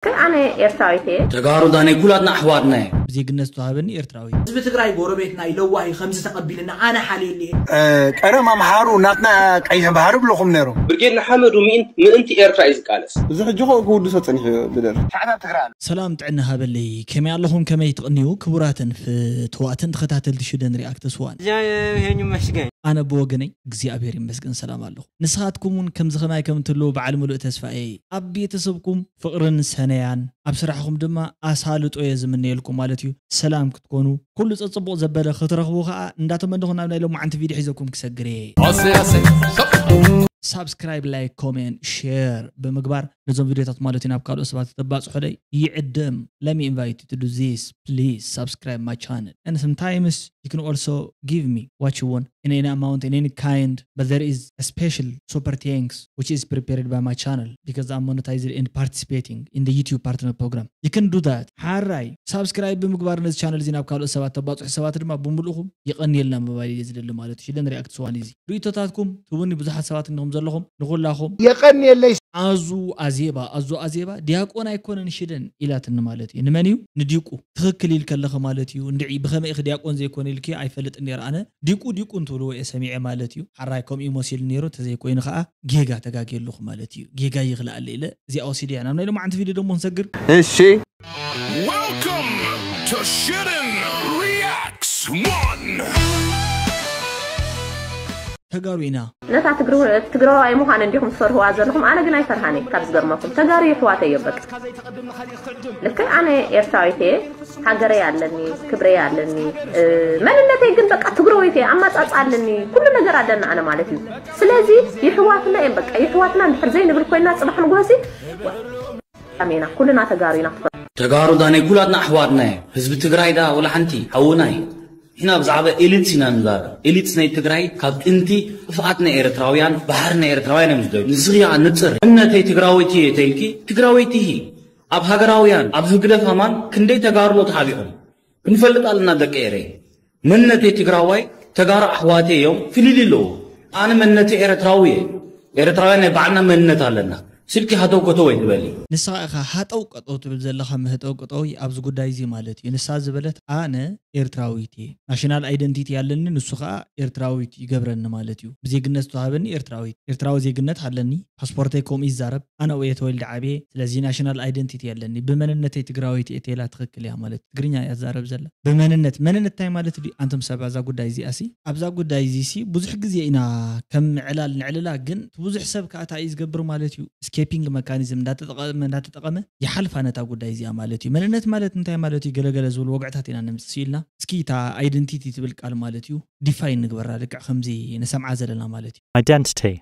ከ ኣነ ኤርትራዊት እየ። ተጋሩ ዳነይ ኩላትና ኣሕዋትና እየ። ብዜግነት ዝተዋህበኒ ኤርትራዊ። ህዝቢ ትግራይ ጎረቤትና እዩ፣ ለዋህ እዩ፣ ከምዚ ተቐቢልና ኣነ ሓልየሉ እየ። ቀደም ኣምሓሩ ናትና ቀይሕ ባህሪ ብለኹም ነይሮም። ብርጌድ ንሓመዱ ምእንቲ ኤርትራ እዩ ዝቃለስ። እዚ ሕጂ ኸ ክውድሶ ጸኒሑ እዩ ብደር። ሸዕብ ኣብ ትግራይ ኣሎ። ሰላም ጥዕና ሃበለይ፣ ከመይ ኣለኹም? ከመይ ትቕንዩ? ክቡራትን ፍትዋትን ተኸታተልቲ ሽደን ሪኣክተስ ዋን። እግዚኣብሔር ይመስገን። ኣነ ብወገነይ እግዚኣብሔር ይመስገን ሰላም ኣለኹ። ንስኻትኩም እውን ከምዚ ኸማይ ከም እትህልዉ በዓል ምሉእ ተስፋ እየ። ኣብ ቤተሰብኩም ፍቕርን ሰነያን ኣብ ስራሕኹም ድማ ኣሳልጦ እየ ዝምነየልኩም ማለት እዩ። ሰላም ክትኮኑ ኩሉ ጸጽቡቕ ዘበለ ክትረኽቡ ኸኣ እንዳተመነኹ ናብ ናይ ሎማዓንቲ ቪድዮ ሒዘኩም ክሰግር እየ። ሳብስክራይብ ላይክ ኮሜንት ሼር ብምግባር ነዞም ቪድዮታት ማለት እዩ ናብ ካልኦት ሰባት ተባጽሑለይ ይዕድም። Let me invite you to do this, please subscribe my channel and sometimes you can also give me what you want in any amount, in any kind, but there is a special super thanks which is prepared by my channel because I'm monetized and participating in the YouTube partner program. You can do that. ሓራይ ሳብስክራይብ ብምግባር ነዚ ቻነል እዚ ናብ ካልኦት ሰባት ተባፅሑ ሰባት ድማ ብምልእኹም ይቐንየልና ምባል እየ ዝደሊ ማለት እዩ። ሽደን ሪኣክት ስዋን እዚ ርእቶታትኩም ትቡኒ ብዙሓት ሰባት እንኹም ዘለኹም ንኹላኹም የቐንየለይ። ኣዙ ኣዜባ ኣዙ ኣዜባ ዲያቆን ኣይኮነን ሽደን ኢላትኒ ማለት እዩ። ንመን እዩ ንዲቁ ትኽክል ኢልከለኸ ማለት እዩ። እንድዒ ብኸመይ ኢኺ ዲያቆን ዘይኮነ ኢልኪ ኣይፈልጥን ነይረ ኣነ። ዲቁ ዲቁ እንትብልዎ እየ ሰሚዐ ማለት እዩ። ሓራይ ከምኡ እዩ መሲሉ ነይሩ፣ እንተዘይኮይኑ ከዓ ጌጋ ተጋግየ ኣለኹ ማለት እዩ። ጌጋ ይኽልኣለ ኢለ እዚኣ ወሲደ እያ። ናብ ናይ ሎማዓንቲ ቪድዮ ደሞ ክንሰግር። እሺ። Welcome to Shitten Reacts One! ተጋሩ ኢና። ነታ ትግርዋይ ምዃን እንዲኹም ትፈርህዋ ዘለኹም፣ ኣነ ግን ኣይፈርሃን እየ። ካብ ዝገርመኩም ተጋሩ ይሕዋተይ እዮም በቃ። ልክዕ ኣነ ኤርትራዊት እየ፣ ሃገረይ ኣለኒ፣ ክብረይ ኣለኒ፣ መንነተይ ግን በቃ ትግረወይቲ እየ፣ ኣማጻጻ ኣለኒ፣ ኩሉ ነገር ኣለኒ ኣነ ማለት እዩ። ስለዚ ይሕዋትና እዮም በቃ። ይሕዋትና እንድሕር ዘይንብል ኮይና ጽባሕ ንግሆሲ ኣሜና ኩልና ተጋሩ ኢና። ተጋሩ ዳነይ ኩላትና ኣሕዋትና እየ። ህዝቢ ትግራይ ዳ ወላ ሓንቲ ሓውና እዩ። ንሕና ብዛዕባ ኤሊትስ ኢና ንዛረብ። ኤሊትስ ናይ ትግራይ ካብ ጥንቲ ጥፍኣት ናይ ኤርትራውያን ባሕሪ ናይ ኤርትራውያን እዮም ዝደልዩ። ንስኺ ከዓ ንፅር እምነተይ ትግራወይቲ እየ ተይልኪ ትግራወይቲ እሂ። ኣብ ሃገራውያን ኣብ ህግደፍ ኣማን ክንደይ ተጋርሎ ተሓቢኦም ክንፈልጥ ኣለና ደቂ ኤረይ። መንነተይ ትግራዋይ ተጋሩ ኣሕዋተይ እዮም ፍልልይ ኣለዎ። ኣነ መንነተይ ኤርትራዊ እየ። ኤርትራውያን ናይ ባዕልና መንነት ኣለና። ስልኪ ሃተው ከተው ኣይትበሊ። ንስኻ ኢኻ ሃጠው ቀጠው ትብል ዘለኻ ምህጠው ቀጠው ኣብዚ ጉዳይ እዚ ማለት እዩ። ንሳ ዝበለት ኣነ ኤርትራዊት እየ፣ ናሽናል ኣይደንቲቲ ኣለኒ፣ ንሱ ኸኣ ኤርትራዊት ይገብረኒ ማለት እዩ። ብዜግነት ዝተዋህበኒ ኤርትራዊት፣ ኤርትራዊ ዜግነት ኣለኒ፣ ፓስፖርተይ ከምኡ ይዛረብ፣ ኣነ ኣብኡ እየ ተወልደ ዓብየ፣ ስለዚ ናሽናል ኣይደንቲቲ ኣለኒ፣ ብመንነተይ ትግራወይቲ እየ ተይላ ትኽክል እያ ማለት እዩ። ትግርኛ እያ ትዛረብ ዘላ። ብመንነት፣ መንነት እንታይ ማለት ድዩ? ኣንቱም ሰብ ኣብዛ ጉዳይ እዚኣ ሲ ኣብዛ ጉዳይ እዚ ሲ ብዙሕ ግዜ ኢና ከም ዕላል ንዕልላ፣ ግን እቲ ብዙሕ ሰብ ከኣ እንታይ እዩ ዝገብር ማለት እዩ? ስኬፒንግ መካኒዝም እንዳተጠቐመ እንዳተጠቐመ ይሓልፋ ነታ ጉዳይ እዚኣ ማለት እዩ። መንነት ማለት እንታይ ማለት እዩ? ገለገለ ዝብሉ ወግዕታት ኢና ነምፅእ ስኢልና። እስኪ እታ ኣይደንቲቲ ትብል ቃል ማለት እዩ ዲፋይን ንግበራ፣ ልክዕ ከምዚ ንሰምዓ ዘለና ማለት እዩ። Identity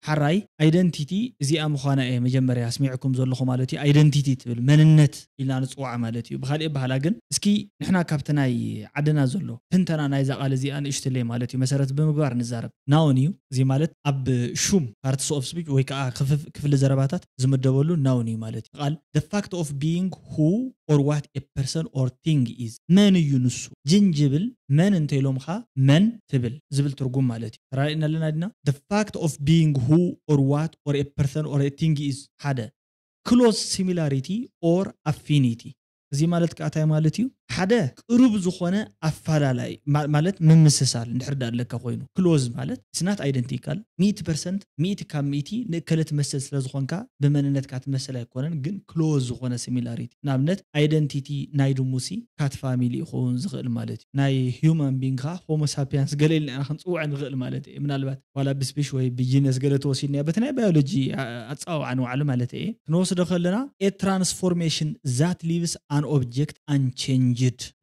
ሓራይ ኣይደንቲቲ እዚኣ ምዃና እየ መጀመርያ ኣስሚዕኩም ዘለኹ ማለት እዩ። ኣይደንቲቲ ትብል መንነት ኢልና ንፅዋዓ ማለት እዩ። ብካሊእ ኣበሃላ ግን እስኪ ንሕና ካብቲ ናይ ዓድና ዘሎ ትንተና ናይዛ ቃል እዚኣ ንእሽትለይ ማለት እዩ መሰረት ብምግባር ንዛረብ። ናውን እዩ። እዚ ማለት ኣብ ሹም ፓርትስ ኦፍ ስፒች ወይ ከዓ ክፍፍ- ክፍሊ ዘረባታት ዝምደበሉ ናውን እዩ ማለት እዩ። ቃል the fact of being who or what a person or thing is መን እዩ ንሱ ጅንጅብል መን እንተኢሎምኻ መን ትብል ዝብል ትርጉም ማለት እዩ። ተራዲእና ኣለና ድና? The fact of being who or what or a person or a thing is ሓደ close similarity or affinity። እዚ ማለት ከዓ እንታይ ማለት እዩ? ሓደ ቅሩብ ዝኾነ ኣፋላላይ ማ- ማለት ምምስሳል እንድሕር ዳ ኣለካ ኮይኑ ክሎዝ ማለት it's not identical ሚእቲ ፐርሰንት ሚእቲ ካብ ሚእቲ ንእከለ ትመስል ስለ ዝኾንካ ብመንነትካ ትመስል ኣይኮነን፣ ግን ክሎዝ ዝኾነ ሲሚላሪቲ ንኣብነት ኣይደንቲቲ ናይ ድሙሲ ካት ፋሚሊ ይኸውን ዝኽእል ማለት እዩ። ናይ ሂውማን ቢንግ ከዓ ሆሞ ሳፒያንስ ገለ ኢልና ኢና ክንፅውዕ ንኽእል ማለት እዩ። ምናልባት ዋላ ብስፒሽ ወይ ብጂነስ ገለ ተወሲድናዮ በቲ ናይ ባዮሎጂ ኣፀዋውዓ ንውዓሉ ማለት እየ ክንወስዶ ከለና a transformation that leaves an object unchanged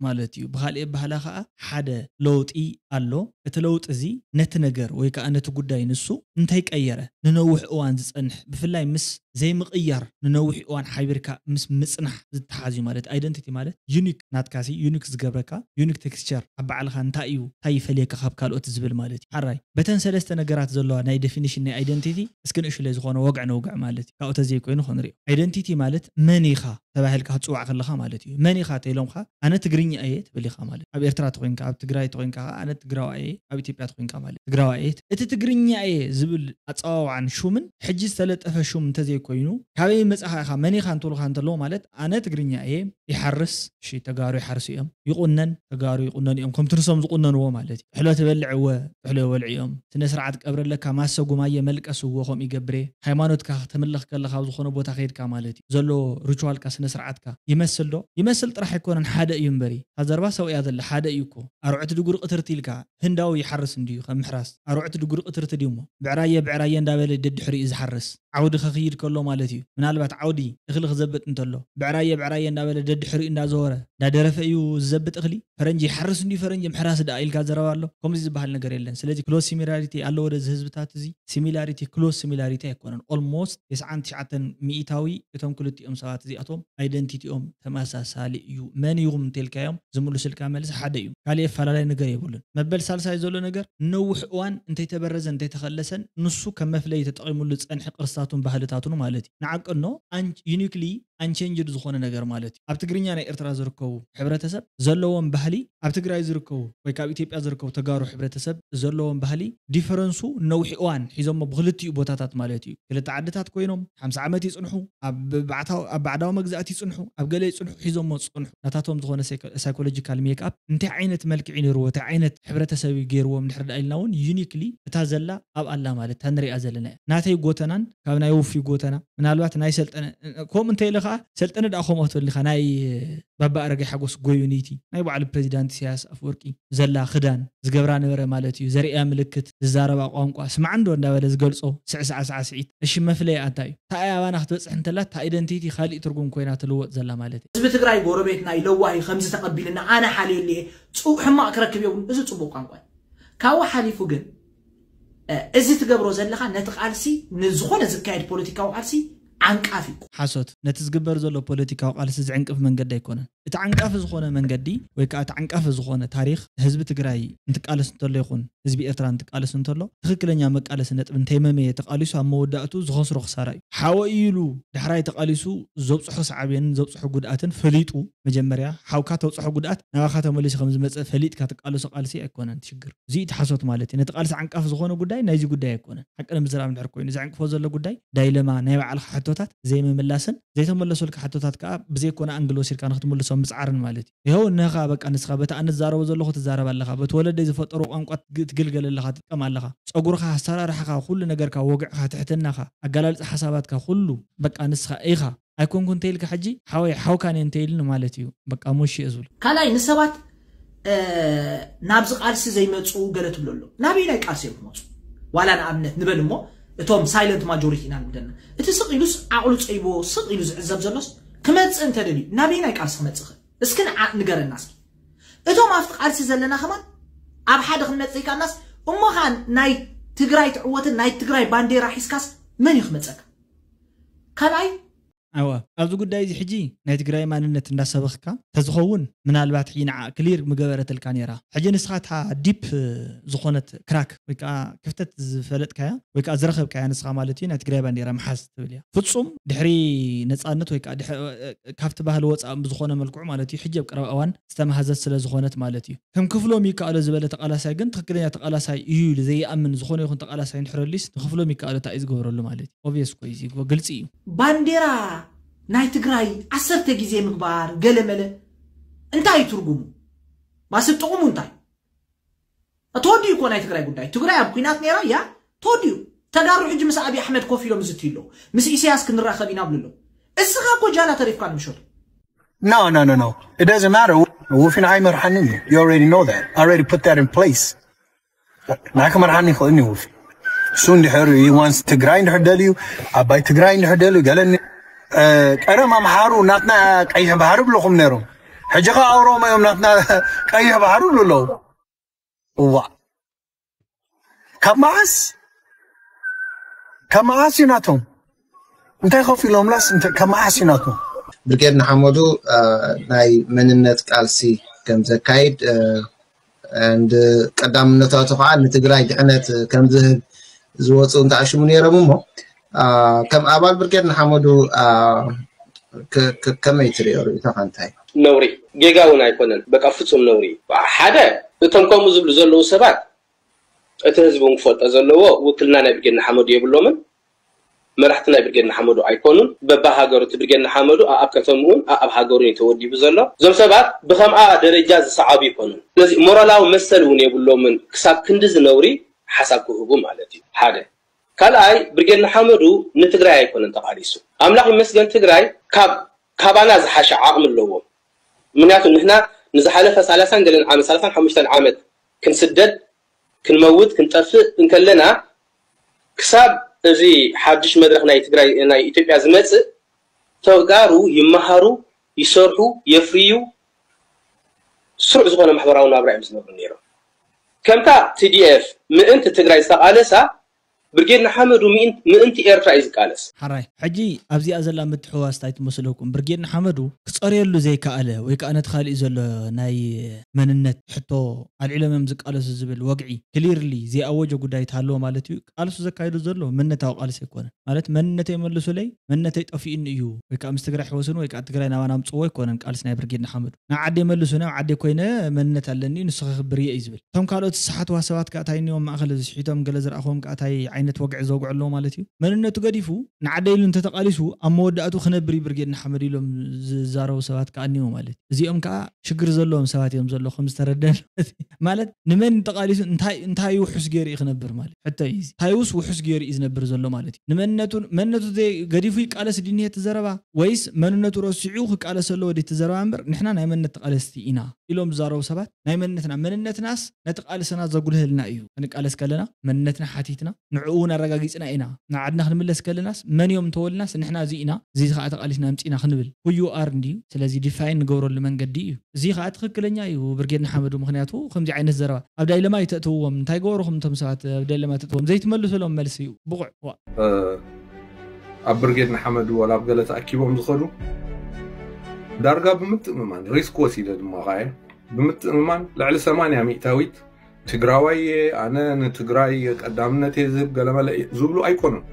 ማለት እዩ። ብካሊእ ኣበሃላ ከዓ ሓደ ለውጢ ኣሎ። እቲ ለውጢ እዚ ነቲ ነገር ወይ ከዓ ነቲ ጉዳይ ንሱ እንተይቀየረ ንነዊሕ እዋን ዝፀንሕ ብፍላይ ምስ ዘይምቕያር ንነዊሕ እዋን ሓቢርካ ምስ ምፅናሕ ዝተሓዝ እዩ ማለት ኣይደንቲቲ ማለት ዩኒክ ናትካ ሲ ዩኒክ ዝገብረካ ዩኒክ ቴክስቸር ኣብ ባዕልኻ እንታይ እዩ እንታይ ይፈልየካ ካብ ካልኦት ዝብል ማለት እዩ። ሓራይ በተን ሰለስተ ነገራት ዘለዋ ናይ ዴፊኒሽን ናይ ኣይደንቲቲ እስኪ ንእሽለይ ዝኾነ ወግዕ ነውግዕ ማለት እዩ። ካብኡ ተዘይኮይኑ ክንሪኦ ኣይደንቲቲ ማለት መን ኢኻ ተባሂልካ ክትፅዋዕ ከለኻ ማለት እዩ። መን ኢኻ ተኢሎምኻ ኣነ ትግርኛ እየ ትብል ኢኻ ማለት ኣብ ኤርትራ ተኮይንካ ኣብ ትግራይ ተኮይንካ ከዓ ኣነ ትግራዋ እየ ኣብ ኢትዮጵያ ተኮይንካ ማለት ትግራዋ እየ እቲ ትግርኛ እየ ዝብል ኣፀዋውዓን ሹምን ሕጂ ዝተለጠፈ ሹም እንተዘይኮ ኮይኑ፣ ካበይ መጻኻ ኢኻ፣ መን ኢኻ እንትብሉኻ እንተለዉ፣ ማለት ኣነ ትግርኛ እየ፣ ይሓርስ፣ እሺ፣ ተጋሩ ይሓርሱ እዮም፣ ይቑነን፣ ተጋሩ ይቑነኑ እዮም፣ ከምቲ ንሶም ዝቑነንዎ ማለት እዩ። ጥሕሎ ትበልዕ፣ እወ፣ ጥሕሎ ይበልዑ እዮም። ስነ ስርዓት ቀብሪ ኣለካ፣ ማሰ ጉማየ መልቀስ፣ እወ፣ ከምኡ ይገብር እየ። ሃይማኖትካ ከተምልኽ ከለኻ ኣብ ዝኾነ ቦታ ከይድካ ማለት እዩ፣ ዘሎ ሪቹዋልካ፣ ስነ ስርዓትካ ይመስል ዶ? ይመስል ጥራሕ ኣይኮነን፣ ሓደ እዩ እምበሪ። እታ ዘረባ ሰው እያ ዘላ፣ ሓደ እዩ እኮ። ኣርዑት ድጉሪ ቅትርቲ ኢልካ፣ ህንዳዊ ይሓርስ እንድዩ፣ ከም ምሕራስ። ኣርዑት ድጉሪ ቅትርቲ ድዩ እሞ? ብዕራየ ብዕራየ እንዳበለ ደድሕሪኡ ዝሓርስ። ዓውዲ ከኽይድ ከሎ ማለት እዩ። ምናልባት ዓውዲ እኽሊ ክዘብጥ እንተሎ፣ ብዕራየ ብዕራየ እንዳበለ ደድሕሪኡ እንዳዘወረ፣ እንዳደረፈ እዩ ዝዘብጥ እኽሊ። ፈረንጂ ይሓርስ እንድዩ፣ ፈረንጂ ምሕራስ ደኣ ኢልካ ዘረባ ኣሎ። ከምዚ ዝበሃል ነገር የለን። ስለዚ ክሎዝ ሲሚላሪቲ ኣለዎ ዶ እዚ ህዝብታት እዚ? ሲሚላሪቲ፣ ክሎዝ ሲሚላሪቲ ኣይኮነን። ኦልሞስት ተስዓን ትሽዓተን ሚእታዊ እቶም ክልቲኦም ሰባት እዚኣቶም ኣይደንቲቲኦም ተመሳሳሊ እዩ። መን ኢኹም እንተልካዮም ዝምልሱልካ መልሲ ሓደ እዩ። ካልእ ኣፈላላይ ነገር የብሉን። መበል ሳልሳይ ዘሎ ነገር ነዊሕ እዋን እንተይተበረዘን እንተይተኸለሰን ንሱ ከም መፍለይ ተጠቒሙሉ ዝጸንሐ ቅርስታቱን ባህልታቱን ማለት እዩ። ንዓቀኖ ዩኒክሊ ኣንቸንጅድ ዝኾነ ነገር ማለት እዩ። ኣብ ትግርኛ ናይ ኤርትራ ዝርከቡ ሕብረተሰብ ዘለዎም ባህሊ፣ ኣብ ትግራይ ዝርከቡ ወይ ካብ ኢትዮጵያ ዝርከቡ ተጋሩ ሕብረተሰብ ዘለዎም ባህሊ ዲፈረንሱ ነዊሕ እዋን ሒዞሞ ብክልቲኡ ቦታታት ማለት እዩ። ክልተ ዓድታት ኮይኖም ሓምሳ ዓመት ይጽንሑ፣ ኣብ ባዕታው-፣ ኣብ ባዕዳዊ መግዛእቲ ይጽንሑ፣ ኣብ ገለ ይጽንሑ፣ ሒዞሞ ዝጽንሑ ናታቶም ዝኾነ ሳይኮ-፣ ሳይኮሎጂካል ሜክኣፕ እንታይ ዓይነት መልክዕ እዩ ነይርዎ፣ እንታይ ዓይነት ሕብረተሰብ እዩ ገይርዎም እንድሕር ደኣ ኢልና እውን ዩኒክሊ እታ ዘላ ኣብ ኣላ ማለት እታ ንሪኣ ዘለና እያ። ናተይ ጎተናን ካብ ናይ ውፊ ጎተና ምናልባት ናይ ሰልጠነ ከምኡ እንተ ኢለ ከዓ ሰልጠነ ደኣ ከምኡ ክትበልኒ ኢኻ ናይ ባባ ኣረጋይ ሓጎስ ጎዩኒቲ ናይ ባዕሉ ፕሬዚዳንት ኢሳያስ ኣፈወርቂ ዘላ ክዳን ዝገብራ ነበረ ማለት እዩ። ዘርእያ ምልክት፣ ዝዛረባ ቋንቋ፣ ስማዕ እንዶ እንዳበለ ዝገልጾ ስዕስዓ ስዓስዒት። እሺ መፍለይኣ እንታይ እዩ? እታ ኣባና ክትበጽሕ እንተላ እታ ኣይደንቲቲ ካሊእ ትርጉም ኮይና ትልወጥ ዘላ ማለት እዩ። ህዝቢ ትግራይ ጎረቤትና እዩ፣ ለዋህ እዩ፣ ከምዚ ተቐቢልና ኣነ ሓልየሉ እየ፣ ጽ-፣ ሕማቕ ክረክብ የብሉን። እዚ ጽቡቕ ቋንቋ እዩ። ካብኡ ሓሊፉ ግን እዚ ትገብሮ ዘለኻ ነቲ ቃልሲ ንዝኾነ ዝካየድ ፖለቲካዊ ቃልሲ ዓንቃፊ እዩ። ሓሶት፣ ነቲ ዝግበር ዘሎ ፖለቲካዊ ቃልሲ ዝዕንቅፍ መንገዲ ኣይኮነን። እቲ ዓንቃፊ ዝኾነ መንገዲ ወይ ከዓ እቲ ዓንቃፊ ዝኾነ ታሪኽ ህዝቢ ትግራይ እንትቃለስ እንተሎ ይኹን ህዝቢ ኤርትራ እንትቃለስ እንተሎ ትኽክለኛ መቃለሲ ነጥቢ እንተይመመየ ተቃሊሱ ኣብ መወዳእቱ ዝኸስሮ ክሳራ እዩ። ሓወ እዩ ኢሉ ዳሕራይ ተቃሊሱ ዘብፅሖ ሳዕቤንን ዘብፅሖ ጉድኣትን ፈሊጡ መጀመርያ ሓውካ ተብፅሖ ጉድኣት ናባኻ ተመሊሱ ከም ዝመፅእ ፈሊጥካ ትቃለሶ ቃልሲ ኣይኮነን እቲ ሽግር። እዚ እቲ ሓሶት ማለት እዩ። ነቲ ቃልሲ ዓንቃፊ ዝኾነ ጉዳይ ናይዚ ጉዳይ ኣይኮነን። ሓቂ ንምዝራብ እንድሕር ኮይኑ ዘዕንቅፎ ዘሎ ጉዳይ ዳይለማ ናይ ባዕልኻ ሕቶታት ዘይምምላስን ዘይተመለሱልካ ሕቶታት ከዓ ብዘይኮነ ኣንግል ወሲድካ ንክትምልሶም ምፅዓርን ማለት እዩ። ይኸው እነኻ በቃ ንስኻ በቲ ኣነ ዝዛረቦ ዘለኹ ትዛረብ ኣለኻ፣ በቲ ወለደይ ዝፈጠሮ ቋንቋ ትግ-፣ ትግልገል ኣለኻ፣ ትጥቀም ኣለኻ። ፀጉርኻ፣ ኣሰራርሓኻ፣ ኩሉ ነገርካ፣ ወግዕኻ፣ ትሕትናኻ፣ ኣገላልፃ ሓሳባትካ ኩሉ በቃ ንስኻ ኢኻ። ኣይኮንኩ እንተኢልካ ሕጂ ሓወይ ሓውካን እየ እንተኢልኒ ማለት እዩ። በቃ ሙሽ እየ ዝብሎ። ካልኣይ ንሰባት ናብዚ ቃልሲ ዘይመፁ ገለ ትብሎ ኣሎ። ናበይናይ ቃልሲ እዮም ክመፁ? ዋላ ንኣብነት ንበል እሞ እቶም ሳይለንት ማጆሪቲ ኢና ንብደና። እቲ ስቕ ኢሉስ ዓቕሉ ፀይቦ ስቕ ኢሉ ዝዕዘብ ዘሎስ ክመፅእ እንተደልዩ ናበይናይ ቃልሲ ክመፅእ ይኽእል? እስኪ ንዓ ንገረና እስኪ። እቶም ኣብቲ ቃልሲ ዘለና ከማን ኣብ ሓደ ክንመፅእ ይካልናስ እሞ ኸዓ ናይ ትግራይ ትዕወትን ናይ ትግራይ ባንዴራ ሒዝካስ መን እዩ ክመፀካ? ካልኣይ ኣዋ ኣብዚ ጉዳይ እዚ ሕጂ ናይ ትግራይ ማንነት እንዳሰበኽካ ተዝኸውን ምናልባት ሕጂ ንዓ ክሊር ምገበረትልካ ነይራ። ሕጂ ንስኻ እታ ዲፕ ዝኾነት ክራክ ወይ ከዓ ክፍተት ዝፈለጥካያ ወይ ከዓ ዝረኸብካያ ንስኻ ማለት እዩ ናይ ትግራይ ባንዴራ ምሓዝ ትብል እያ። ፍፁም ድሕሪ ነፃነት ወይ ከዓ ድሕ-፣ ካብቲ ባህሊ ወፃእ ብዝኾነ መልክዑ ማለት እዩ ሕጂ ኣብ ቀረባ እዋን ዝተመሃዘት ስለ ዝኾነት ማለት እዩ። ከም ክፍሎም ይከኣሎ ዝበለ ተቃላሳይ ግን ትኽክለኛ ተቃላሳይ እዩ ኢሉ ዘይኣምን ዝኾነ ይኹን ተቃላሳይ እንድሕር ኣልዩስ ንክፍሎም ይከኣሎ እንታይ እዩ ዝገብረሉ ማለት እዩ። ኦብቪየስ እኮ እዩ እዚ እኮ ግልፂ እዩ። ባንዴራ ናይ ትግራይ ዓሰርተ ግዜ ምግባር ገለመለ እንታይ እዩ ትርጉሙ? ማስ ጥቕሙ እንታይ? ተወዲኡ እኮ ናይ ትግራይ ጉዳይ። ትግራይ ኣብ ኲናት ነይራ እያ ተወዲኡ። ተጋሩ ሕጂ ምስ ኣብይ ኣሕመድ ኮፍ ኢሎም ዝዝትዩ ኣለዉ። ምስ ኢሳያስ ክንራኸብ ኢና ብሉ ኣለዉ። እስኻ እኮ ጃላ ተሪፍካ ንምሸቱ። No, no, no, no. It doesn't matter. ውፊ ንዓይ መርሓኒ እዩ። You already know that. I already put that in place. ንዓይ ክመርሓኒ ይኽእል እዩ ውፊ። እሱ እንድሕር he wants ትግራይ እንድሕር ደልዩ ኣባይ ትግራይ እንድሕር ደልዩ ገለኒ ቀደም ኣምሓሩ ናትና ቀይሕ ባህሪ ብለኹም ነይሮም። ሕጂ ኸዓ ኦሮሞ እዮም ናትና ቀይሕ ባህሪ ብሉ ኣለዉ። እዋእ ካብ መዓስ ካብ መዓስ እዩ ናቶም እንታይ ከፊሎምላስ ካብ መዓስ እዩ ናቶም። ብርጌድ ንሓመዱ ናይ መንነት ቃልሲ ከም ዘካይድ and ቀዳምነታቱ ከዓ ንትግራይ ድሕነት ከም ዝህብ ዝወፁ እንተኣሽሙ ነይሮም እሞ ከም ኣባል ብርጌድ ንሓመዱ ከመይ ትሪኦ ርእይቶኻ እንታይ ነውሪ ጌጋ እውን ኣይኮነን በቃ ፍፁም ነውሪ ሓደ እቶም ከምኡ ዝብሉ ዘለዉ ሰባት እቲ ህዝቢ እውን ክፈልጦ ዘለዎ ውክልና ናይ ብርጌድ ንሓመዱ የብሎምን መራሕቲ ናይ ብርጌድ ንሓመዱ ኣይኮኑን። በባሃገሩ እቲ ብርጌድ ንሓመዱ ኣብ ከተምኡን ኣብ ሃገሩን እዩ ተወዲቡ ዘሎ። እዞም ሰባት ብከምኣ ደረጃ ዝሰዓቡ ኣይኮኑን። ስለዚ ሞራላዊ መሰል እውን የብሎምን ክሳብ ክንዲ ዝነውሪ ሓሳብ ክህቡ ማለት እዩ። ሓደ ካልኣይ ብርጌድ ንሓመዱ ንትግራይ ኣይኮነን ተቓሊሱ። ኣምላኽ ይመስገን ትግራይ ካብ ካባና ዝሓሸ ዓቕሚ ኣለዎም። ምክንያቱ ንሕና ንዝሓለፈ ሰላሳን ገለን ዓመት ሰላሳን ሓሙሽተን ዓመት ክንስደድ ክንመውት ክንጠፍእ እንከለና ክሳብ እዚ ሓድሽ መድረኽ ናይ ትግራይ ናይ ኢትዮጵያ ዝመፅእ ተጋሩ ይመሃሩ ይሰርሑ የፍርዩ ስሩዕ ዝኾነ ማሕበራዊ ናብራ እዮም ዝነብሩ ነይሮም። ከምታ ቲዲኤፍ ምእንቲ ትግራይ ዝተቓለሳ ብርጌድ ንሓመዱ ምእንቲ ኤርትራ እዩ ዝቃለስ። ሓራይ ሕጂ ኣብዚኣ ዘላ ምትሕውዋስ እንታይ ትመስለኩም? ብርጌድ ንሓመዱ ክጸርየሉ ዘይከኣለ ወይ ከዓ ነቲ ካሊእ ዘሎ ናይ መንነት ሕቶ ኣልዒሎም እዮም ዝቃለሱ ዝብል ወግዒ ክሊርሊ ዘይኣወጀ ጉዳይ ተሃለወ ማለት እዩ። ቃልሱ ዘካይዱ ዘሎ መንነታዊ ቃልሲ ኣይኮነን። ማለት መንነተይ መልሱለይ፣ መንነተይ ጠፊኡኒ እዩ ወይ ከዓ ምስ ትግራይ ሕወስኑ ወይ ከዓ ትግራይ ናባና ኣምፅዎ ኣይኮነን ቃልሲ ናይ ብርጌድ ንሓመዱ። ንዓደይ መልሱኒ፣ ኣብ ዓደይ ኮይነ መንነት ኣለኒ፣ ንሱ ከኽብር እየ እዩ ዝብል። እቶም ካልኦት ዝሰሓትዋ ሰባት ከዓ እንታይ እኒዎም ማእኸል እዚ ስሒቶም ገለ ዝረኣኽዎም ከዓ እንታይ ዓይነት ወግዒ ዘውግዑ ኣለዉ ማለት እዩ። መንነቱ ገዲፉ ንዓደይ ኢሉ እንተተቓሊሱ ኣብ መወዳእቱ ክነብር እዩ ብርጌድ ንሓመዱ ኢሎም ዝዛረቡ ሰባት ከዓ እኒዎ ማለት እዩ። እዚኦም ከዓ ሽግር ዘለዎም ሰባት እዮም ዘለዉ ከም ዝተረደን ማለት ንመን ተቓሊሱ እንታይ እንታይ ውሑስ ገይሩ እዩ ክነብር ማለት እዩ። ሕቶ እዩ እዚ። እንታይውስ ውሑስ ገይሩ እዩ ዝነብር ዘሎ ማለት እዩ። ንመንነቱ መንነቱ ዘይ- ገዲፉ ይቃለስ ድንሄ እቲ ዘረባ ወይስ መንነቱ ረሲዑ ክቃለስ ኣለዎ ድቲ ዘረባ እምበር ንሕና ናይ መንነት ተቓለስቲ ኢና ኢሎም ዝዛረቡ ሰባት ናይ መንነትና መንነትናስ ነቲ ቃልስና ዘጉልህልና እዩ። ክንቃለስ ከለና መንነትና ሓቲትና ንዕኡ እውን ኣረጋጊፅና ኢና። ንዓድና ክንምለስ ከለናስ መን እዮም እንተወልናስ ንሕና እዚ ኢና እዚ ከዓ ተቓሊስና ኣምፂና ክንብል who you are እንድዩ። ስለዚ ዲፋይን ንገብረሉ መንገዲ እዩ። እዚ ከዓ ትኽክለኛ እዩ ብርጌድ ንሓመዱ። ምክንያቱ ከምዚ ዓይነት ዘረባ ኣብ ዳይለማ ይተእትውዎም እንታይ ገበሩኹም እቶም ሰባት ኣብ ዳይለማ ተእትዎም ዘይትመልሱሎም መልሲ እዩ ብቑዕ ዋ ኣብ ብርጌድ ንሓመዱ ዋላ ኣብ ገለ ተኣኪቦም ዝኸዱ ዳርጋ ብምትእምማን ሪስክ ወሲደ ድማ ኸዓ ብምትእምማን ልዕሊ ሰማንያ ሚእታዊት ትግራዋይ እየ ኣነ ንትግራይ ቀዳምነት እየ ዝህብ ገለመለ እየ ዝብሉ ኣይኮኑን።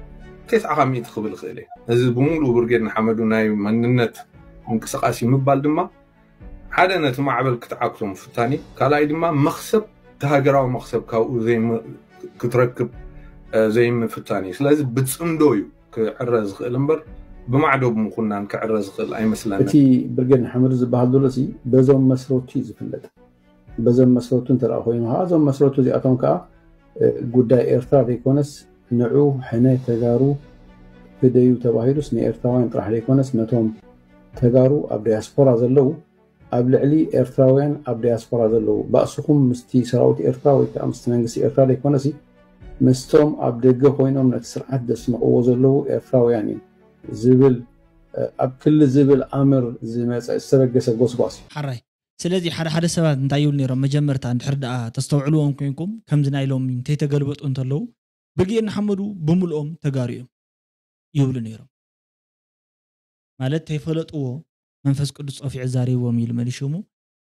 ተስዓ ካብ ሚእቲ ክብል ይኽእል እየ። እዚ ብምሉኡ ብርጌድ ንሓመዱ ናይ መንነት ምንቅስቃስ እዩ ምባል ድማ ሓደ ነቲ ማዕበል ክትዓግቶ ምፍታን እዩ። ካልኣይ ድማ መኽሰብ እቲ ሃገራዊ መኽሰብ ካብኡ ዘይም- ክትረክብ እ፣ ዘይምፍታን እዩ። ስለዚ ብፅምዶ እዩ ክዕረ ዝኽእል እምበር ብማዕዶ ብምኹናን ክዕረ ዝኽእል ኣይመስለንን። እቲ ብርጌድ ንሓመዱ ዝበሃል ዘሎ ሲ በዞም መስረቱ እዩ ዝፍለጥ። በዞም መስረቱ እንተ ኮይኑ ከዓ እዞም መስረቱ እዚኣቶም ከዓ እ፣ ጉዳይ ኤርትራ ዘይኮነስ ንዑ ሕነ ተጋሩ ፍደዩ ተባሂሉስ ንኤርትራውያን ጥራሕ ዘይኮነስ ነቶም ተጋሩ ኣብ ዳያስፖራ ዘለዉ ኣብ ልዕሊ ኤርትራውያን ኣብ ዳያስፖራ ዘለዉ ባእስኹም ምስቲ ሰራዊት ኤርትራ ወይ ከዓ ምስቲ መንግስቲ ኤርትራ ዘይኮነሲ ምስቶም ኣብ ደገ ኮይኖም ነቲ ስርዓት ደስንቕዎ ዘለዉ ኤርትራውያን እዩ ዝብል ኣብ ክሊ ዝብል ኣምር ዝመፀ ዝተበገሰ ጎስጓስ እዩ። ሓራይ ስለዚ ሓደ ሓደ ሰባት እንታይ ይብሉ ነይሮም መጀመርታ እንድሕር ደኣ ተስተውዕልዎም ኮይንኩም ከምዚ ናይ ሎሚ እንተይተገልበጡ እንተለዉ ብርጌድ ንሓመዱ ብምልኦም ተጋሩ እዮም ይብሉ ነይሮም። ማለት ተይፈለጥዎ መንፈስ ቅዱስ ጸፊዑ ዛሪብዎም ኢሉ መሊሹ እሞ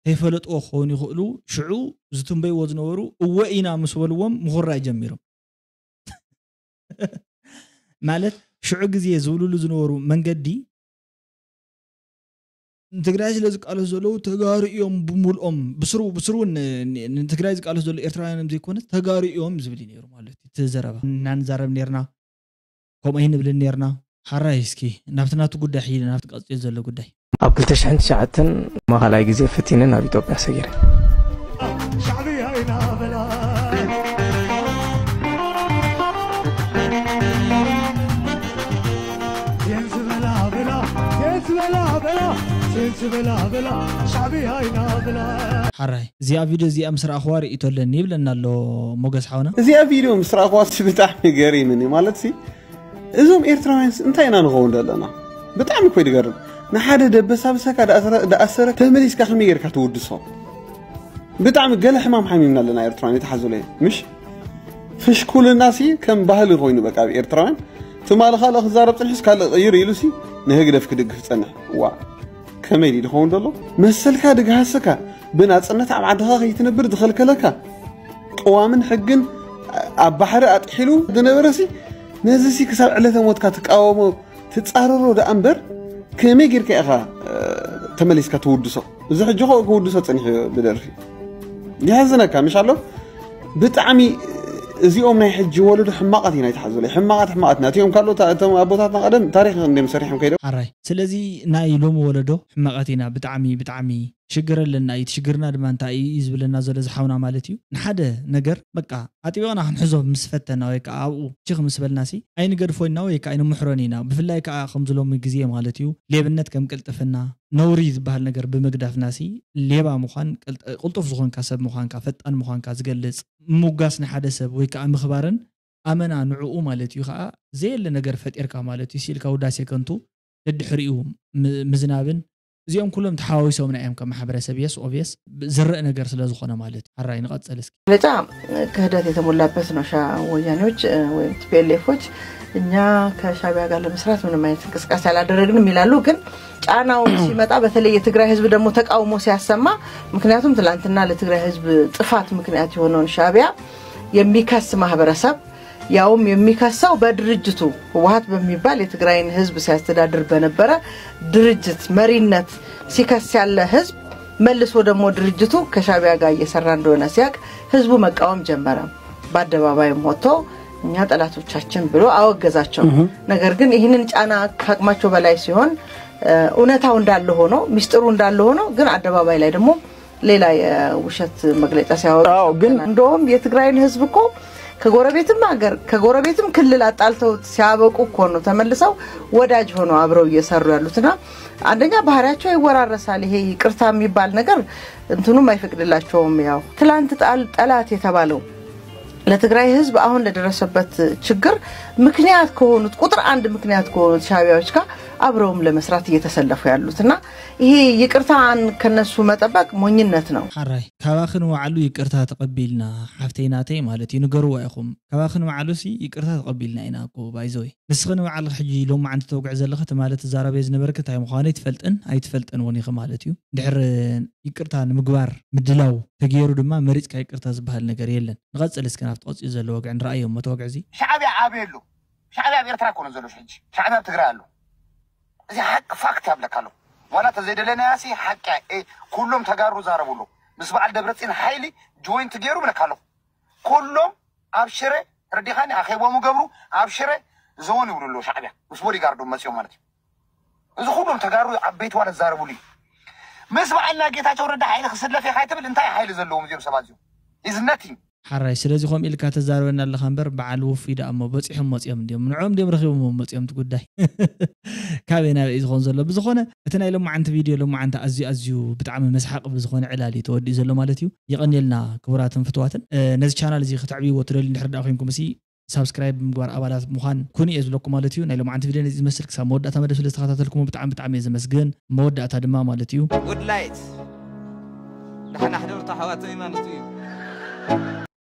ተይፈለጥዎ ክኸውን ይኽእሉ ሽዑ ዝትንበይዎ ዝነበሩ እወ ኢና ምስ በልዎም ምኹራይ ጀሚሮም። ማለት ሽዑ ግዜ ዝብልሉ ዝነበሩ መንገዲ ንትግራይ ስለ ዝቃለሱ ዘለዉ ተጋሩ እዮም ብምልኦም ብስሩ ብስሩ እውን ንትግራይ ዝቃለሱ ዘለዉ ኤርትራውያን እዮም ዘይኮነ ተጋሩ እዮም ዝብል እዩ ነይሩ ማለት እዩ እቲ ዘረባ ንሕና ንዛረብ ነርና ከምኡ ኣይንብልን ነርና ሓራይ እስኪ ናብቲ ናቱ ጉዳይ ሒደ ናብቲ ቀፅዮ ዘሎ ጉዳይ ኣብ ክልተ ሽሕን ትሽዓተን ማእኸላይ ግዜ ፈቲነ ናብ ኢትዮጵያ ሰጊረ። ሓራይ እዚኣ ቪድዮ እዚኣ ምስ ረኣኽዋ ርእይቶ ኣለኒ ይብለና ኣሎ ሞገስ ሓውና። እዚኣ ቪድዮ ምስ ረኣኽዋ ብጣዕሚ ገሪምኒ ማለት ሲ እዞም ኤርትራውያንስ እንታይ ኢና ንኸውን ዘለና? ብጣዕሚ እኮ እዩ ዝገርም። ንሓደ ደበሳብሰካ ደኣሰረ ተመሊስካ ከመይ ጌርካ ትውድሶ? ብጣዕሚ ገለ ሕማም ሓሚምና ኣለና ኤርትራውያን ይትሓዙለይ ምሽ? ፍሽኩልና ሲ ከም ባህሊ ኮይኑ በቃ ኣብ ኤርትራውያን ትማሊ ካልእ ክዛረብ ጽንሕስ ካልእ ቀይር ኢሉ ሲ ንህግደፍ ክድግፍ ጸንሕ። ዋ ከመይ ድዩ ዝኸውን ዘሎ? መሰልካ ድግሃሰካ ብናጽነት ኣብ ዓድኻ ከይትነብር ዝኸልከለካ ቅዋምን ሕግን ኣብ ባሕሪ ኣጥሒሉ ዝነበረ ሲ ነዚ ሲ ክሳብ ዕለተ ሞትካ ትቃወሞ ትጻረሮ ደኣ እምበር ከመይ ጌርካ ኢኻ ተመሊስካ ትውድሶ? እዚ ሕጂ ኸ ክውድሶ ጸኒሑ ብደርፊ ይሕዝነካ ምሽ ኣሎ ብጣዕሚ እዚኦም ናይ ሕጂ ወለዶ ሕማቓት ኢና ይትሓዙለይ። ሕማቓት፣ ሕማቓት ኢና። እቲኦም ካልኦት፣ እቶም ኣቦታትና ቀደም ታሪኽ እንዲም ሰሪሖም ከይዶም። ሓራይ። ስለዚ ናይ ሎሚ ወለዶ ሕማቓት ኢና። ብጣዕሚ፣ ብጣዕሚ ሽግር ኣለና እዩ። እቲ ሽግርና ድማ እንታይ እዩ ዝብለና ዘሎ ዝሓውና ማለት እዩ። ንሓደ ነገር በቃ ኣጥቢቕና ክንሕዞ ምስ ፈተና ወይ ከዓ ኣብኡ ቺኽ ምስ በልናሲ ኣይንገድፎ ኢና ወይ ከዓ ኣይንምሕሮን ኢና። ብፍላይ ከዓ ከምዚ ሎሚ ግዜ ማለት እዩ ሌብነት ከም ቅልጥፍና ነውሪ ዝበሃል ነገር ብምግዳፍናሲ ሌባ ምዃን ቅልጥ-፣ ቅልጡፍ ዝኾንካ ሰብ ምዃንካ ፈጣን ምዃንካ ዝገልጽ ምውጋስ ንሓደ ሰብ ወይ ከዓ ምኽባርን ኣመና ንዕኡ ማለት እዩ ከዓ ዘየለ ነገር ፈጢርካ ማለት እዩ ሲልካ ውዳሴ ከንቱ ደድሕሪኡ ም-፣ ምዝናብን እዚኦም ኩሎም ተሓዋዊሶምና እዮም ከም ማሕበረሰብ የስ ኦብየስ ዝረእ ነገር ስለ ዝኾነ ማለት እዩ። ሓራይ ንቐጸል እስኪ። መግለጫ ክህደት የተሞላበት ነው። ሻ-፣ ወያኔዎች ወይም ቲፒኤልኤፎች እኛ ከሻቢያ ጋር ለመስራት ምንም አይነት እንቅስቃሴ አላደረግንም ይላሉ። ግን ጫናው ሲመጣ በተለይ የትግራይ ህዝብ ደግሞ ተቃውሞ ሲያሰማ፣ ምክንያቱም ትላንትና ለትግራይ ህዝብ ጥፋት ምክንያት የሆነውን ሻቢያ የሚከስ ማህበረሰብ ያውም የሚከሰው በድርጅቱ ህወሀት በሚባል የትግራይን ህዝብ ሲያስተዳድር በነበረ ድርጅት መሪነት ሲከስ ያለ ህዝብ መልሶ ደግሞ ድርጅቱ ከሻቢያ ጋር እየሰራ እንደሆነ ሲያቅ ህዝቡ መቃወም ጀመረ። በአደባባይም ወጥቶ እኛ ጠላቶቻችን ብሎ አወገዛቸው። ነገር ግን ይህንን ጫና ከአቅማቸው በላይ ሲሆን እውነታው እንዳለ ሆኖ ሚስጥሩ እንዳለ ሆኖ ግን አደባባይ ላይ ደግሞ ሌላ የውሸት መግለጫ ሲያወጡ አዎ፣ ግን እንደውም የትግራይን ህዝብ እኮ ከጎረቤትም ሀገር ከጎረቤትም ክልል አጣልተው ሲያበቁ እኮ ነው ተመልሰው ወዳጅ ሆነው አብረው እየሰሩ ያሉትና አንደኛ ባህሪያቸው ይወራረሳል። ይሄ ይቅርታ የሚባል ነገር እንትኑም አይፈቅድላቸውም። ያው ትላንት ጣል-፣ ጠላት የተባለው ለትግራይ ህዝብ አሁን ለደረሰበት ችግር ምክንያት ከሆኑት ቁጥር አንድ ምክንያት ከሆኑት ሻቢያዎች ጋር አብረውም ለመስራት እየተሰለፉ ያሉት እና ይሄ ይቅርታን ከነሱ መጠበቅ ሞኝነት ነው። ሓራይ ካባኺ ንባዕሉ ይቅርታ ተቐቢልና ሓፍተይ ናተይ ማለት እዩ። ንገርዋ ኢኹም ካባኺ ንባዕሉሲ ይቅርታ ተቐቢልና ኢና እኮ ባይዘወይ። ንስኺ ንባዕልኺ ሕጂ ሎማዓንቲ ተውግዒ ዘለኺ ትማሊ ትዛረበዮ ዝነበርኪ እንታይ ምዃኑ ኣይትፈልጥን ኣይትፈልጥን እውን ኢኺ ማለት እዩ። ድሕር ይቅርታ ንምግባር ምድላው ተገይሩ ድማ መሪፅካ ይቅርታ ዝበሃል ነገር የለን። ንቐፅል እስኪ ናብቲ ቀፂሉ ዘሎ ወግዒ ንረኣዮ እሞ እቲ ወግዒ እዚ። ሻዕብያ ኣበይ ኣሎ? ሻዕብያ ኣብ ኤርትራ እኮ ነው ዘሎ ሕጂ። ሻዕብያ ኣብ ትግራይ ኣሎ። እዚ ሓቂ ፋክት ያብለካ ኣለኹ። ዋላ ተዘይደለናያ ሲ ሓቂ እያ። ኤ፣ ኩሎም ተጋሩ ዛረቡ ኣለዉ። ምስ በዓል ደብረፅዮን ሓይሊ ጆይንት ገይሩ ብለካ ኣለኹ። ኩሎም ኣብ ሽረ ረዲኻኒ ኣኼቦም ገብሩ ኣብ ሽረ ዘወን ይብሉ ኣለዉ ሻዕብያ ምስ ቦዲጋርዶም መፅኦም ማለት እዩ። እዚ ኩሎም ተጋሩ ዓበይቲ ዋላ ዝዛረቡሉ እዩ። ምስ በዓልና ጌታቸው ረዳ ሓይሊ ክስለፍ ኢኻ ይትብል እንታይ ሓይሊ ዘለዎም እዚኦም ሰባት እዚኦም? Is nothing። ሓራይ ስለዚ ከምኡ ኢልካ ተዛርበና ኣለኻ እምበር በዓል ውፉይ ደኣ እሞ በፂሖም መፂኦም እንዲዮም ንዕኦም እንዲዮም ረኺቦም መፂኦም እቲ ጉዳይ ካበይ ናበይ እዩ ዝኾን ዘሎ። ብዝኾነ እቲ ናይ ሎማዓንቲ ቪድዮ ሎማዓንቲ ኣዝዩ ኣዝዩ ብጣዕሚ መስሓቂ ብዝኾነ ዕላል እዩ ተወዲኡ ዘሎ ማለት እዩ። የቐንየልና ክቡራትን ፍትዋትን። ነዚ ቻናል እዚ ከተዕብይዎ ትደልዩ እንድሕር ደኣ ኮይንኩም ሲ ሳብስክራይብ ብምግባር ኣባላት ምዃን ኩኑ እየ ዝብለኩም ማለት እዩ። ናይ ሎማዓንቲ ቪድዮ ነዚ ዝመስል ክሳብ መወዳእታ መደብ ስለ ዝተኸታተልኩሞ ብጣዕሚ ብጣዕሚ እየ ዘመስግን። መወዳእታ ድማ ማለት እዩ። ጉድ ላይት ደሓን ኣሕደሩ ኣሕዋተይ ማለት እዩ።